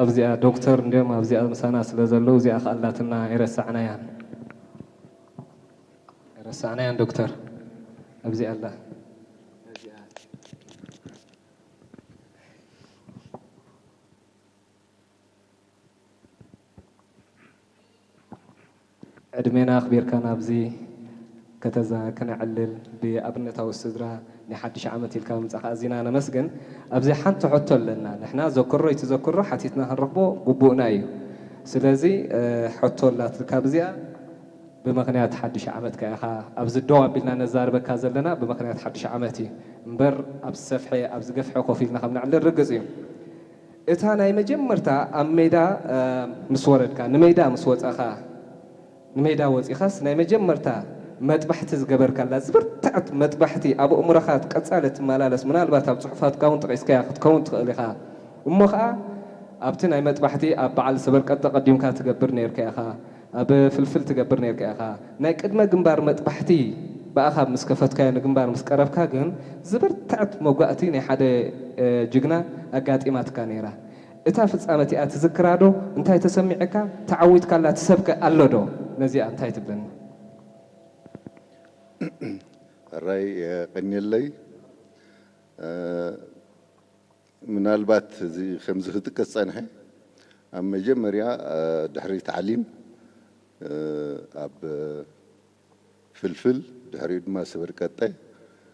ኣብዚኣ ዶክተር እንድዮም ኣብዚኣ ምሳና ስለ ዘለዉ እዚኣ ከኣላትና ኣይረሳዕናያን። ኣይረሳዕናያን ዶክተር ኣብዚኣ ኣላ። ዕድሜና ኣኽቢርካ ናብዚ ከተዛ-፣ ከነዕልል ብኣብነታዊ ስድራ ናይ ሓድሽ ዓመት ኢልካ ምምጻእካ ኣዚና ነመስግን። ኣብዚ ሓንቲ ሕቶ ኣለና። ንሕና ዘክሮ ኣይትዘክሮ ሓቲትና ክንረኽቦ ግቡእና እዩ። ስለዚ፣ እ፣ ሕቶ ኣላትልካ ብዚኣ ብምኽንያት ሓድሽ ዓመትካ ኢኻ ኣብዚ ደው ኣቢልና ነዛርበካ ዘለና፣ ብምኽንያት ሓድሽ ዓመት እዩ። እምበር ኣብ ዝሰፍሐ፣ ኣብ ዝገፍሐ ኮፍ ኢልና ከም ነዕልል ርግጽ እዩ። እታ ናይ መጀመርታ ኣብ ሜዳ፣ እ፣ ምስ ወረድካ፣ ንሜዳ ምስ ወጻኻ፣ ንሜዳ ወጺኻስ ናይ መጀመርታ መጥባሕቲ ዝገበርካላ ዝብርትዐት መጥባሕቲ ኣብ ኣእምሮኻ ቀጻሊ ትመላለስ፣ ምናልባት ኣብ ጽሑፋትካ እውን ጠቒስካያ ክትከውን ትኽእል ኢኻ። እሞ ኸኣ ኣብቲ ናይ መጥባሕቲ ኣብ በዓል ሰበርቀጠ ቀዲምካ ትገብር ነይርካ ኢኻ፣ ኣብ ፍልፍል ትገብር ነይርካ ኢኻ። ናይ ቅድመ ግንባር መጥባሕቲ ብኣኻ ምስ ከፈትካዮ ንግንባር ምስ ቀረብካ ግን ዝብርትዐት መጓእቲ ናይ ሓደ፣ እ፣ ጅግና ኣጋጢማትካ ነይራ። እታ ፍጻመ እቲኣ ትዝክራ ዶ? እንታይ ተሰሚዕካ? ተዓዊትካላ ትሰብከ ኣሎ ዶ? ነዚኣ እንታይ ትብለኒ? ሕራይ የቐንየለይ። እ፣ ምናልባት እዚ ከምዚ ክጥቀስ ጸንሐ፣ ኣብ መጀመርያ፣ እ፣ ድሕሪ ታዕሊም፣ እ፣ ኣብ ፍልፍል፣ ድሕሪኡ ድማ ሰበርቀጠ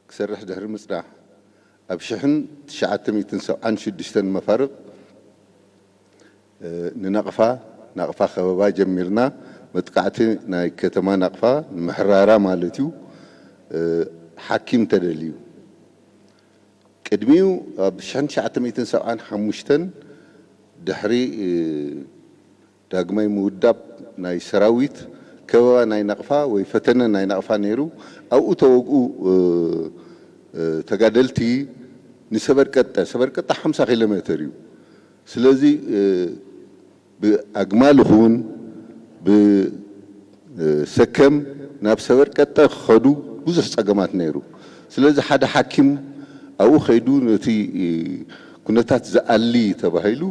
ክሰርሕ ድሕሪ ምጽናሕ፣ ኣብ ሽሕን ትሽዓተ ሚእትን ሰብዓን ሽዱሽተን መፋርቕ፣ እ፣ ንናቕፋ፣ ናቕፋ ከበባ ጀሚርና፣ መጥቃዕቲ ናይ ከተማ ናቕፋ ንምሕራራ ማለት እዩ፣ እ፣ ሓኪም ተደልዩ። ቅድሚኡ ኣብ ሽሕን ትሽዓተ ሚእትን ሰብዓን ሓሙሽተን ድሕሪ፣ እ፣ ዳግማይ ምውዳብ ናይ ሰራዊት ከበባ ናይ ናቕፋ ወይ ፈተነ ናይ ናቕፋ ነይሩ። ኣብኡ ተወግኡ ተጋደልቲ ንሰበርቀጠ፣ ሰበርቀጠ ሓምሳ ኪሎ ሜትር እዩ። ስለዚ ብኣግማል ይኹን ብሰከም ናብ ሰበርቀጠ ክኸዱ ብዙሕ ጸገማት ነይሩ። ስለዚ ሓደ ሓኪም ኣብኡ ከይዱ ነቲ ኩነታት ዝኣሊ ተባሂሉ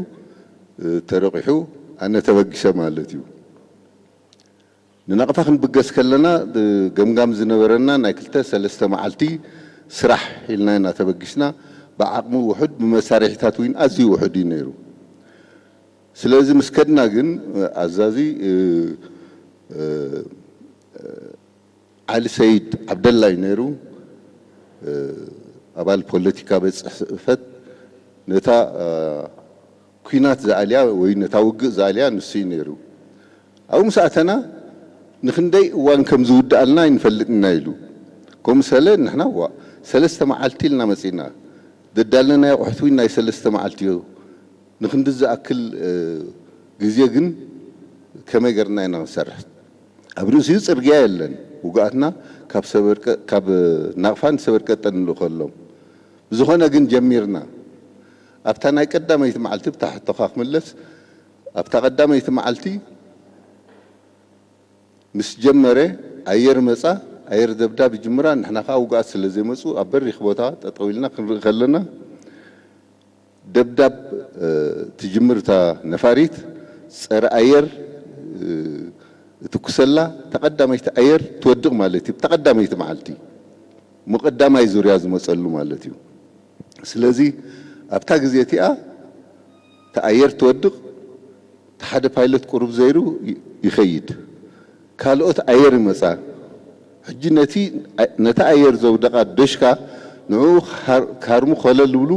ተረቂሑ፣ ኣነ ተበጊሰ ማለት እዩ። ንናቕፋ ክንብገስ ከለና ገምጋም ዝነበረና ናይ ክልተ ሰለስተ መዓልቲ ስራሕ ኢልና ኢና ተበጊስና። ብዓቕሚ ውሑድ፣ ብመሳርሒታት እውን ኣዝዩ ውሑድ እዩ ነይሩ። ስለዚ ምስ ከድና ግን ኣዛዚ ዓሊ ሰይድ ዓብደላ እዩ ነይሩ። ኣባል ፖለቲካ ቤት ጽሕፈት፣ ነታ ኲናት ዝኣልያ ወይ ነታ ውግእ ዝኣልያ ንሱ እዩ ነይሩ። ኣብኡ ምስ ኣተና ንኽንደይ እዋን ከም ዝውድኣልና ኣይንፈልጥና ኢሉ። ከምኡ ሰለ ንሕና ዋ ሰለስተ መዓልቲ ኢልና መጺና። ዘዳለናዮ ኣቑሑት እውን ናይ ሰለስተ መዓልቲ እዩ። ንኽንዲ ዝኣክል ግዜ ግን ከመይ ገርና ኢና ክንሰርሕ? ኣብ ርእሲኡ ጽርግያ የለን። ውግኣትና ካብ ሰበርቀ-፣ ካብ ናቕፋ ንሰበርቀጠ ንልእኸሎም። ብዝኾነ ግን ጀሚርና። ኣብታ ናይ ቀዳመይቲ መዓልቲ፣ ብታ ሕቶኻ ክምለስ፣ ኣብታ ቀዳመይቲ መዓልቲ ምስ ጀመረ ኣየር መጻ፣ ኣየር ደብዳብ ይጅምራ። ንሕና ከኣ ውግኣት ስለ ዘይመጹ ኣብ በሪኽ ቦታ ጠጠው ኢልና ክንርኢ ከለና፣ ደብዳብ ትጅምር እታ ነፋሪት፣ ጸረ ኣየር እትኩሰላ፣ ተቐዳመይቲ ኣየር ትወድቕ ማለት እዩ። ተቐዳመይቲ መዓልቲ፣ ምቐዳማይ ዙርያ ዝመጸሉ ማለት እዩ። ስለዚ ኣብታ ግዜ እቲኣ እታ ኣየር ትወድቕ፣ እቲ ሓደ ፓይለት ቁሩብ ዘይሩ ይ-፣ ይኸይድ። ካልኦት ኣየር ይመጻ። ሕጂ ነቲ፣ ነታ ኣየር ዘውደቓ ደሽካ ንዕኡ ክሃር-፣ ክሃርሙ ኮለል ዝብሉ፣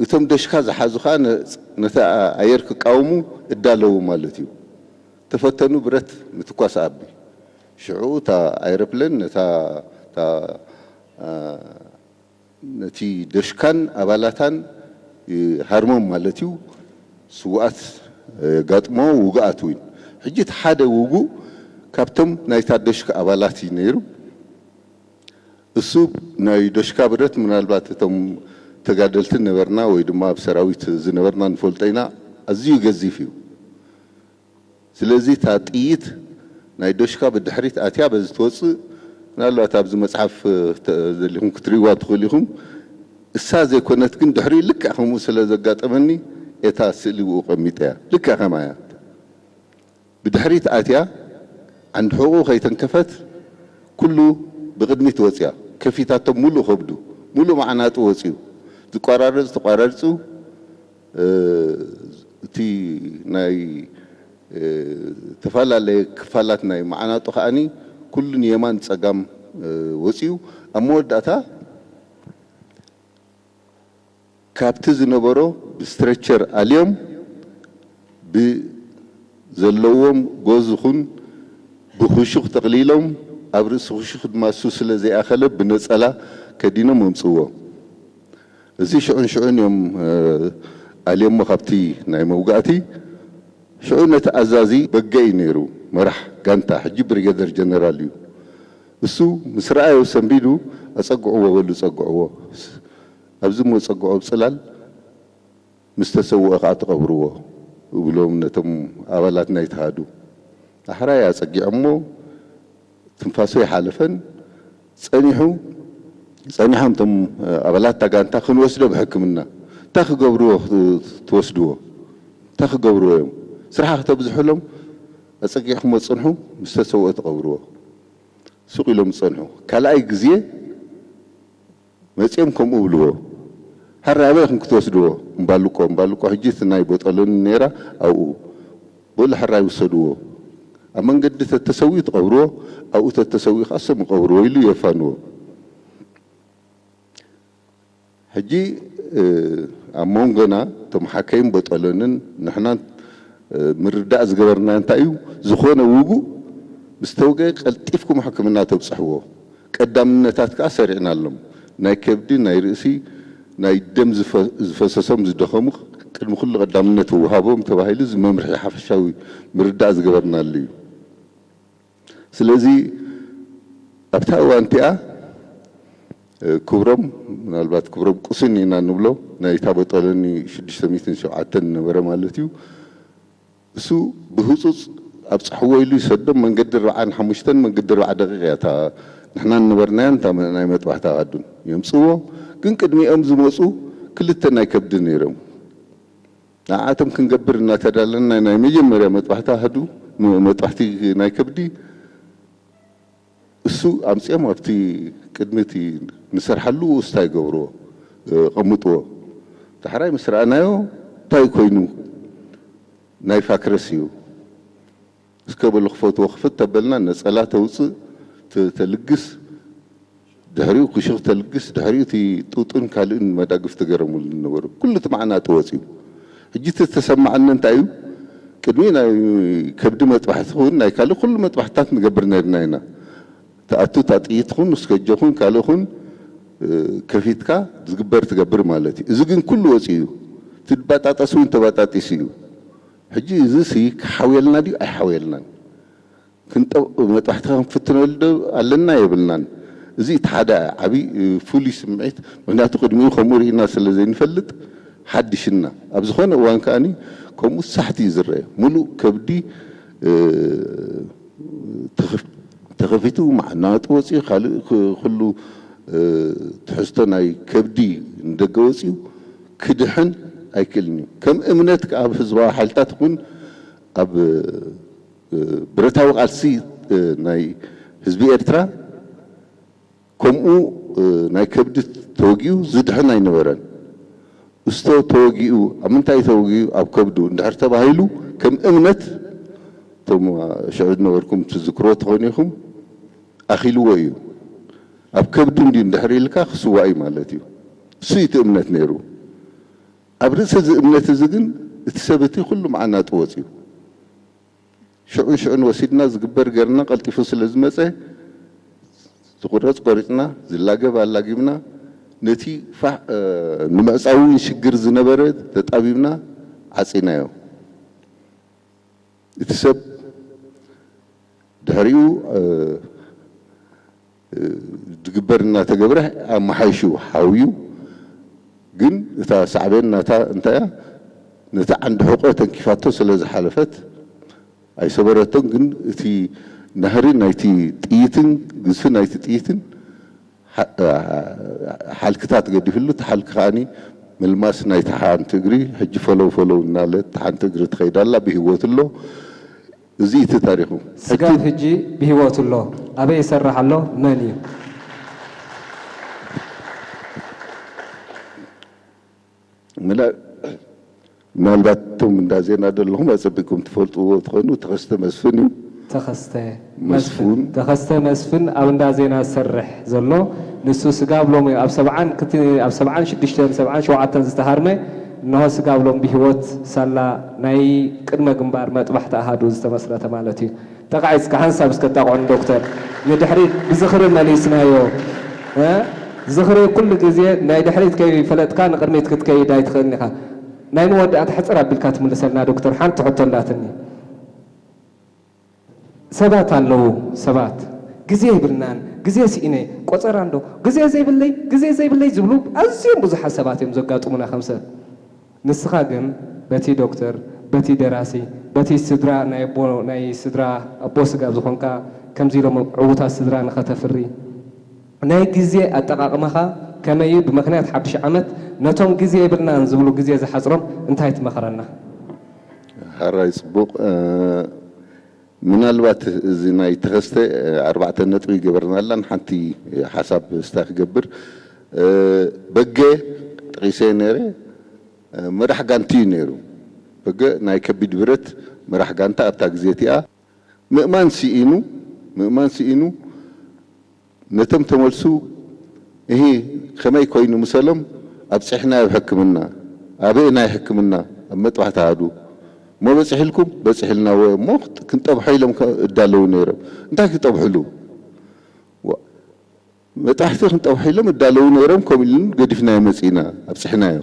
እቶም ደሽካ ዝሓዙ ከኣ ነ-፣ ነቲ ኣየር ክቃወሙ እዳለዉ ማለት እዩ። ተፈተኑ ብረት ምትኳስ ኣቢ። ሽዑ እታ ኣይሮፕለን ነታ፣ እታ፣ ኣ፣ ነቲ ደሽካን ኣባላታን ይሃርሞም ማለት እዩ። ስውኣት የጋጥሞ፣ ውጉኣት እውን። ሕጂ እቲ ሓደ ውጉእ ካብቶም ናይታ ደሽካ ኣባላት እዩ ነይሩ። እሱ ናይ ደሽካ ብረት ምናልባት እቶም ተጋደልቲ ነበርና ወይ ድማ ኣብ ሰራዊት ዝነበርና ንፈልጦ ኢና፣ ኣዝዩ ገዚፍ እዩ። ስለዚ እታ ጥይት ናይ ደሽካ ብድሕሪት ኣትያ በዚ ትወፅእ፣ ምናልባት ኣብዚ መፅሓፍ ተ-፣ ዘሊኹም ክትርእይዋ ትኽእሉ ኢኹም። እሳ ዘይኮነት ግን ድሕሪኡ ልክዕ ከምኡ ስለ ዘጋጠመኒ እታ ስእሊ ብኡ ቀሚጠያ። ልክዕ ከምኣ እያ። ብድሕሪት ኣትያ ዓንዲ ሕቑኡ ከይተንከፈት ኩሉ ብቕድሚት ወፅያ። ከፊታቶም ሙሉእ ከብዱ፣ ሙሉእ መዓናጡ ወፅዩ። ዝቋራረፅ ተቋራርፁ፣ እ፣ እቲ ናይ፣ እ፣ ተፈላለየ ክፋላት ናይ መዓናጡ ከኣኒ ኩሉ ንየማን ጸጋም፣ እ፣ ወጺኡ። ኣብ መወዳእታ ካብቲ ዝነበሮ ብስትሬቸር ኣልዮም ብዘለዎም ጎዝ ይኹን ብኹሹኽ ጠቕሊሎም ኣብ ርእሲ ኹሹኽ ድማ እሱ ስለ ዘይኣኸለ ብነጸላ ከዲኖም ኣምጽእዎ። እዚ ሽዑን ሽዑን እዮም፣ እ፣ ኣልዮሞ ካብቲ ናይ መውጋእቲ። ሽዑ ነቲ ኣዛዚ በገ እዩ ነይሩ፣ መራሕ ጋንታ፣ ሕጂ ብሪጌደር ጀነራል እዩ። እሱ ምስ ረኣዮ ሰንቢዱ፣ "ኣጸግዕዎ" በሉ፣ ጸግዕዎ። ኣብዚ እሞ ጸግዖ ኣብ ጽላል፣ ምስ ተሰውአ ከኣ ትቐብርዎ፣ ይብሎም ነቶም ኣባላት ናይቲ ሃዱ። ኣሕራይ ኣጸጊዖሞ፣ ትንፋሱ ኣይሓለፈን። ጸኒሑ፣ ጸኒሖም እቶም ኣባላት እታ ጋንታ፣ "ክንወስዶ ብሕክምና፣ እንታይ ክገብርዎ ትወስድዎ? እንታይ ክገብርዎ እዮም? ስራሕ ከተብዝሑሎም፣ ኣጸጊዕኩሞ ጽንሑ፣ ምስ ተሰውአ ትቐብርዎ።" ሱቕ ኢሎም ዝጸንሑ። ካልኣይ ግዜ መጺኦም ከምኡ ብልዎ። "ሕራይ ኣበይ ኢኹም ክትወስድዎ?" "እምባልቆ፣ እምባልቆ ሕጂ እቲ ናይ ቦጠሎኒ ነይራ ኣብኡ። በሉ ሕራይ ውሰድዎ። ኣብ መንገዲ ተተሰዊኡ ትቐብርዎ፣ ኣብኡ ተተሰዊኡ ከኣ እሶም ይቐብርዎ" ኢሉ የፋንዎ። ሕጂ፣ እ፣ ኣብ መንጎና እቶም ሓከይም ቦጠሎንን ንሕናን፣ እ፣ ምርዳእ ዝገበርና እንታይ እዩ? ዝኾነ ውጉእ ምስ ተውግአ ቀልጢፍኩም ሕክምና ተብጽሕዎ። ቀዳምነታት ከኣ ሰሪዕናሎም። ናይ ከብዲ፣ ናይ ርእሲ፣ ናይ ደም ዝፈ-፣ ዝፈሰሶም ዝደኸሙ ቅድሚ ኩሉ ቀዳምነት ይወሃቦም ተባሂሉ እዚ መምርሒ ሓፈሻዊ ምርዳእ ዝገበርናሉ እዩ። ስለዚ ኣብታ እዋን እቲኣ ክብሮም፣ ምናልባት ክብሮም ቁስን ኢና ንብሎ፣ ናይታ በጠለኒ ሽዱሽተ ሚእትን ሸውዓተን ነበረ ማለት እዩ። እሱ ብህፁፅ ኣብፅሕዎ ኢሉ ይሰዶም። መንገዲ ኣርብዓን ሓሙሽተን መንገዲ ኣርብዓ ደቂቕ እያ እታ ንሕና ንነበርናያ እታ ናይ መጥባሕታ ኣዱን የምፅዎ። ግን ቅድሚኦም ዝመፁ ክልተ ናይ ከብዲ ነይሮም። ንዓኣቶም ክንገብር እናተዳለና ናይ መጀመርያ መጥባሕቲ ኣሃዱ፣ መጥባሕቲ ናይ ከብዲ እሱ ኣምፅኦም ኣብቲ ቅድሚ እቲ ንሰርሓሉ ውስታ ይገብርዎ፣ ቐምጥዎ። ዳሕራይ ምስ ረኣናዮ እንታይ ኮይኑ ናይ ፋክረስ እዩ። እስከ በሉ ክፈትዎ። ክፍት ተበልና ነፀላ ተውፅእ፣ ተልግስ፣ ድሕሪኡ ክሹኽ ተልግስ፣ ድሕሪኡ እቲ ጡጥን ካልእን መዳግፍ ተገረሙሉ ነበሩ። ኩሉ እቲ መዓናጡ ወፂኡ። ሕጂ እቲ ዝተሰማዓኒ እንታይ እዩ? ቅድሚ ናይ ከብዲ መጥባሕቲ ክውን ናይ ካልእ ኩሉ መጥባሕትታት ንገብር ነርና ኢና። ተኣቱ እታ ጥይት ኹን እስከጆ ኹን ካልእ ኹን ከፊትካ ዝግበር ትገብር ማለት እዩ። እዚ ግን ኩሉ ወፂኡ እዩ። እቲ ድባጣጠስ እውን ተባጣጢስ እዩ። ሕጂ እዚ ሲ ክሓውየልና ድዩ ኣይሓውየልናን? ክንጠ መጥባሕቲ ክንፍትነሉ ዶ ኣለና የብልናን። እዚ እቲ ሓደ ዓብዪ ፍሉይ ስምዒት፣ ምክንያቱ ቅድሚኡ ከምኡ ርኢና ስለ ዘይንፈልጥ ሓድሽና። ኣብ ዝኾነ እዋን ከኣኒ ከምኡ ሳሕቲ እዩ ዝረአ። ሙሉእ ከብዲ ተኸፊቱ፣ መዓናጡ ወፂኡ፣ ካልእ ኩሉ ትሕዝቶ ናይ ከብዲ ንደገ ወፂኡ ክድሕን ኣይክእልን እዩ። ከም እምነት ኣብ ህዝባዊ ሓይልታት እውን ኣብ ብረታዊ ቃልሲ ናይ ህዝቢ ኤርትራ ከምኡ ናይ ከብዲ ተወጊኡ ዝድሕን ኣይነበረን። እስቶ ተወጊኡ ኣብ ምንታይ ተወጊኡ ኣብ ከብዱ እንድሕር ተባሂሉ ከም እምነት እቶም ሽዑ ዝነበርኩም ትዝክሮ ትኾኑ ኢኹም ኣኺልዎ እዩ። ኣብ ከብዱ እንዲ እንድሕር ኢልካ ክስዋእ እዩ ማለት እዩ። እሱ እዩ እቲ እምነት ነይሩ። ኣብ ርእሲ እዚ እምነት እዚ ግን እቲ ሰብ እቲ ኩሉ መዓናጡ ወፂኡ። ሽዑን ሽዑን ወሲድና ዝግበር ገርና ቀልጢፉ ስለ ዝመፀ ዝቑረፅ ቆሪፅና ዝላገብ ኣላጊብና ነቲ ፋሕ ንምዕፃው እውን ሽግር ዝነበረ ተጣቢብና ዓፂናዮ። እቲ ሰብ ድሕሪኡ ድግበር እናተገብረ ኣመሓይሹ ሓውዩ። ግን እታ ሳዕቤን ናታ እንታይ እያ? ነቲ ዓንዲ ሕቆ ተንኪፋቶ ስለ ዝሓለፈት ኣይሰበረቶን። ግን እቲ ናህሪ ናይቲ ጥይትን ግዝፊ ናይቲ ጥይትን ሓልክታት ገዲፍሉ፣ እቲ ሓልኪ ከዓኒ ምልማስ ናይቲ ሓንቲ እግሪ ሕጂ ፈለው ፈለው እናለ ሓንቲ እግሪ ትኸይድ ኣላ፣ ብህይወት ኣሎ። እዚ እቲ ታሪኹ። ስጋብ ሕጂ ብህይወት ኣሎ። ኣበይ ይሰርሕ ኣሎ? መን እዩ? ምና- ምናልባት እቶም እንዳ ዜና ዘለኹም ኣጸቢቕኩም ትፈልጥዎ ትኾኑ፣ ተኸስተ መስፍን እዩ። ተኸስተ መስፍን። መስፍን። ተኸስተ መስፍን ኣብ እንዳ ዜና ዝሰርሕ ዘሎ፣ ንሱ ስጋብ ሎሚ ኣብ ሰብዓን ክት-፣ ኣብ ሰብዓን ሽዱሽተን ሰብዓን ሸውዓተን ዝተሃርመ፣ እንሆ ስጋብ ሎም ብህይወት ሳላ ናይ ቅድመ ግንባር መጥባሕቲ ኣሃዱ ዝተመስረተ ማለት እዩ። ጠቓዒ እስከ ሓንሳብ እስከ ጠቕዑን ዶክተር፣ ንድሕሪት ብዝኽሪ መሊስናዮ። እ? ዝኽሪ ኩሉ ግዜ ናይ ድሕሪት ከይፈለጥካ ንቕድሚት ክትከይድ ኣይትኽእልን ኢኻ። ናይ መወዳእታ ሕጽር ኣቢልካ ትምልሰልና ዶክተር፣ ሓንቲ ሕቶ ኣላትኒ። ሰባት ኣለዉ፣ ሰባት ግዜ የብልናን፣ ግዜ ስኢነ፣ ቆጸራ እንዶ፣ ግዜ ዘይብለይ፣ ግዜ ዘይብለይ ዝብሉ ኣዝዮም ብዙሓት ሰባት እዮም ዘጋጥሙና ከም ሰብ። ንስኻ ግን በቲ ዶክተር፣ በቲ ደራሲ፣ በቲ ስድራ ናይ ኣቦ፣ ናይ ስድራ ኣቦ ስጋ ዝኾንካ፣ ከምዚ ኢሎም ዕዉታት ስድራ ንኸተፍሪ፣ ናይ ግዜ ኣጠቓቕማኻ ከመይ እዩ? ብምኽንያት ሓድሽ ዓመት ነቶም ግዜ የብልናን ዝብሉ ግዜ ዝሓጽሮም እንታይ ትመኽረና? ሓራይ ጽቡቕ። እ፣ ምናልባት እዚ ናይ ተኸስተ፣ እ፣ ኣርባዕተ ነጥቢ ገበርናላን ሓንቲ ሓሳብ ስታ ክገብር፣ እ፣ በገ ጠቒሰ ነይረ፣ እ፣ መራሕ ጋንቲ እዩ ነይሩ። በገ ናይ ከቢድ ብረት መራሕ ጋንታ ኣብታ ግዜ እቲኣ ምእማን ስኢኑ፣ ምእማን ስኢኑ ነቶም ተመልሱ፣ እሂ፣ ከመይ ኮይኑ ምሰሎም ኣብፂሕና ኣብ ሕክምና፣ ኣበይ ናይ ሕክምና፣ ኣብ መጥባሕቲ ኣሃዱ። እሞ በፂሕልኩም? በፂሕልና ወ-፣ እሞ ክንጠብሖ ኢሎም ከ-፣ እዳለዉ ነይሮም። እንታይ ክጠብሕሉ? ዋ-፣ መጥባሕቲ ክንጠብሖ ኢሎም እዳለዉ ነይሮም፣ ከምኡ ኢሉን ገዲፍናዮ መፂእና፣ ኣብፂሕናዮ።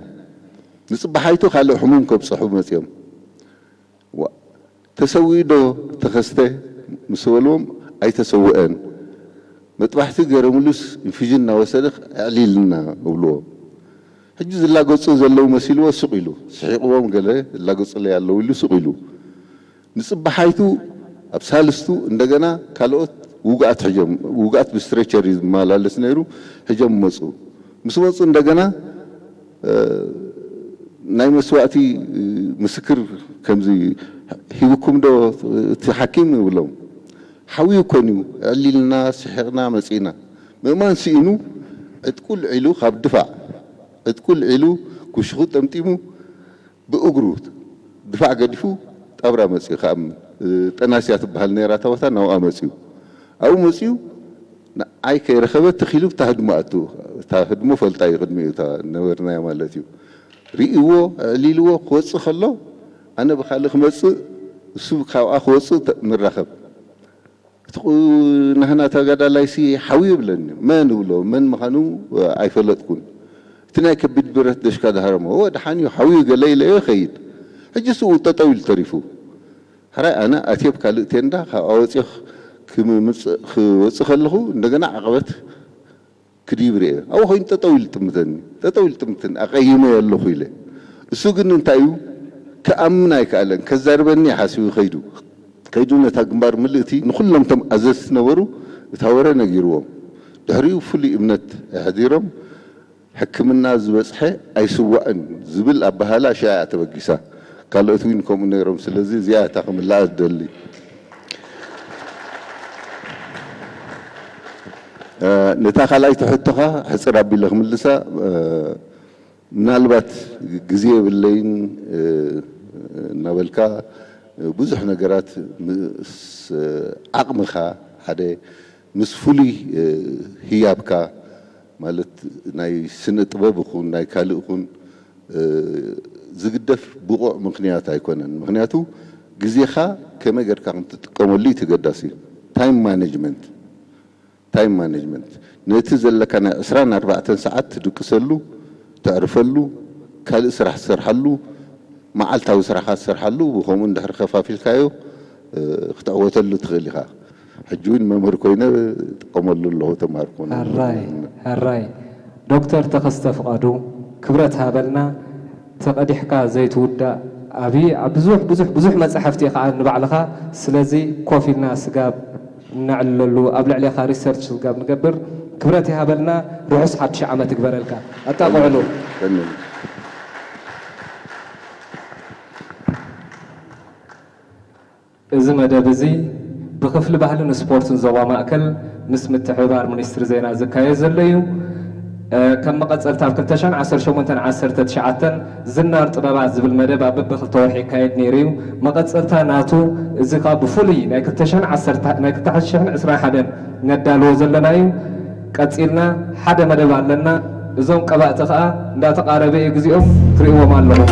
ንፅባሓይቱ ካልእ ሕሙም ከብፅሑ መፂኦም። ዋ-፣ ተሰዊኡ ዶ ተኸስተ ምስ በልዎም፣ ኣይተሰወአን። መጥባሕቲ ገረሙሉስ ኢንፊዥን እናወሰደ ኣዕሊልና እብልዎ። ሕጂ ዝላገጹ ዘለዉ መሲልዎ ስቕ ኢሉ፣ ስሒቕዎም ገለ ዝላገጹለይ ኣለዉ ኢሉ ስቕ ኢሉ። ንጽባሓይቱ ኣብ ሳልስቱ እንደገና ካልኦት ውጉኣት ሕጀም፣ ውጉኣት ብስትሬቸር እዩ ዝመላለስ ነይሩ፣ ሕጀም መጹ። ምስ መጹ እንደገና፣ እ፣ ናይ መስዋእቲ፣ እ፣ ምስክር ከምዚ ሂብኩም ዶ እቲ ሓኪም ይብሎም። ሓውዩ ኮን እዩ፣ ዕሊልና፣ ስሒቕና መጺእና። ምእማን ስኢኑ፣ ዕጥቁ ልዒሉ ካብ ድፋዕ፣ ዕጥቁ ልዒሉ፣ ኩሽኹ ጠምጢሙ፣ ብእግሩ ድፋዕ ገዲፉ ጣብራ መጺኡ ክኣምን፣ እ፣ ጠናስያ ትበሃል ነይራ እታ ቦታ፣ ናብኣ መጺኡ። ኣብኡ መጺኡ ንዓይ ከይረኸበ ትኽ ኢሉ እታ ህድሞ ኣቱ፣ እታ ህድሞ ፈልጣ እዩ ቅድሚኡ እታ ነበርናያ ማለት እዩ። ርእይዎ፣ ኣዕሊልዎ ክወጽእ ከሎ ኣነ ብኻልእ ክመጽእ እሱ ካብኣ ክወጽእ ተ-፣ ንራኸብ። እቲ ቁ-፣ ናህና ተጋዳላይሲ ሓውዩ ይብለኒ። መን እብሎ፣ መን ምዃኑ ኣይፈለጥኩን። እቲ ናይ ከቢድ ብረት ደሽካ ዳሃረሞ፣ "እወ፣ ደሓን እዩ፣ ሓውዩ" ገለ ኢለዮ ይኸይድ። ሕጂ ስኡ ጠጠው ኢሉ ተሪፉ። ሕራይ ኣነ ኣትየ ኣብ ካልእ ቴንዳ ካብኣ ወፂኦ ክምምፅ-፣ ክወፅእ ከለኹ እንደገና ዓቐበት ክድይብ ርእየ። ኣብኡ ኮይኑ ጠጠው ኢሉ ጥምተኒ። ጠጠው ኢሉ ጥምተኒ። ኣቐይመዮ ኣለኹ ኢለ። እሱ ግን እንታይ እዩ? ክኣምን ኣይከኣለን። ከዛርበኒ ሓሲቡ ከይዱ። ከይዱ ነታ ግንባር ምልእቲ ንኹሎም እቶም ኣዘዝቲ ነበሩ እታ ወረ ነጊርዎም። ድሕሪኡ ፍሉይ እምነት ኣሕዲሮም፣ "ሕክምና ዝበጽሐ ኣይስዋእን" ዝብል ኣበሃህላ ሽዓ እያ ተበጊሳ። ካልኦት እውን ከምኡ ነይሮም። ስለዚ እዚኣ እታ ክምልኣ ዝደሊ። እ፣ ነታ ካልኣይቲ ሕቶኻ ሕጽር ኣቢለ ክምልሳ፣ እ፣ ምናልባት ግዜ የብለይን፣ እ፣ እናበልካ ብዙሕ ነገራት ምስ ዓቕምኻ ሓደ ምስ ፍሉይ፣ እ፣ ህያብካ ማለት ናይ ስነ ጥበብ ይኹን ናይ ካልእ ይኹን፣ እ፣ ዝግደፍ ብቑዕ ምኽንያት ኣይኮነን። ምኽንያቱ ግዜኻ ከመይ ጌርካ ከም ትጥቀመሉ እዩ ተገዳሲ። ታይም ማኔጅመንት፣ ታይም ማኔጅመንት ነቲ ዘለካ ናይ ዕስራን ኣርባዕተን ሰዓት ትድቅሰሉ፣ ተዕርፈሉ፣ ካልእ ስራሕ ትሰርሓሉ፣ መዓልታዊ ስራሕኻ ትሰርሓሉ፣ ብኸምኡ እንድሕር ከፋፊልካዮ፣ እ፣ ክትዕወተሉ ትኽእል ኢኻ። ሕጂ እውን መምህር ኮይነ እጥቀመሉ ኣለኹ፣ ተምሃርኩ እውን ኣለኹ። ሕራይ፣ ሕራይ። ዶክተር ተኸስተ ፍቓዱ፣ ክብረት ሃበልና። ተቐዲሕካ ዘይትውዳእ ዓብዪ፣ ኣብ ብዙሕ፣ ብዙሕ፣ ብዙሕ መጻሕፍቲ ኢኻ ንባዕልኻ። ስለዚ ኮፍ ኢልና ስጋብ እነዕልለሉ፣ ኣብ ልዕሌኻ ሪሰርች ስጋብ ንገብር። ክብረት ይሃበልና። ርሑስ ሓድሽ ዓመት ይግበረልካ። ኣጣቕዕሉ። ቀንየለይ። እዚ መደብ እዚ ብክፍሊ ባህልን ስፖርትን ዞባ ማእከል ምስ ምትሕብባር ሚኒስትሪ ዜና ዝካየድ ዘሎ እዩ። እ፣ ከም መቐጸልታ ኣብ ክልተ ሽሕን ዓሰርተ ሸሞንተን ዓሰርተ ትሽዓተን ዝናር ጥበባት ዝብል መደብ ኣብ በብክልተ ወርሒ ይካየድ ነይሩ እዩ። መቐጸልታ ናቱ እዚ ከኣ ብፍሉይ ናይ ክልተ ሽሕን ዓሰርተ፣ ናይ ክልተ ሽሕን ዕስራን ሓደን ነዳልዎ ዘለና እዩ። ቀጺልና ሓደ መደብ ኣለና። እዞም ቀባእቲ ከኣ እንዳተቓረበ እዩ ግዜኦም፣ ትርእይዎም ኣለኹም።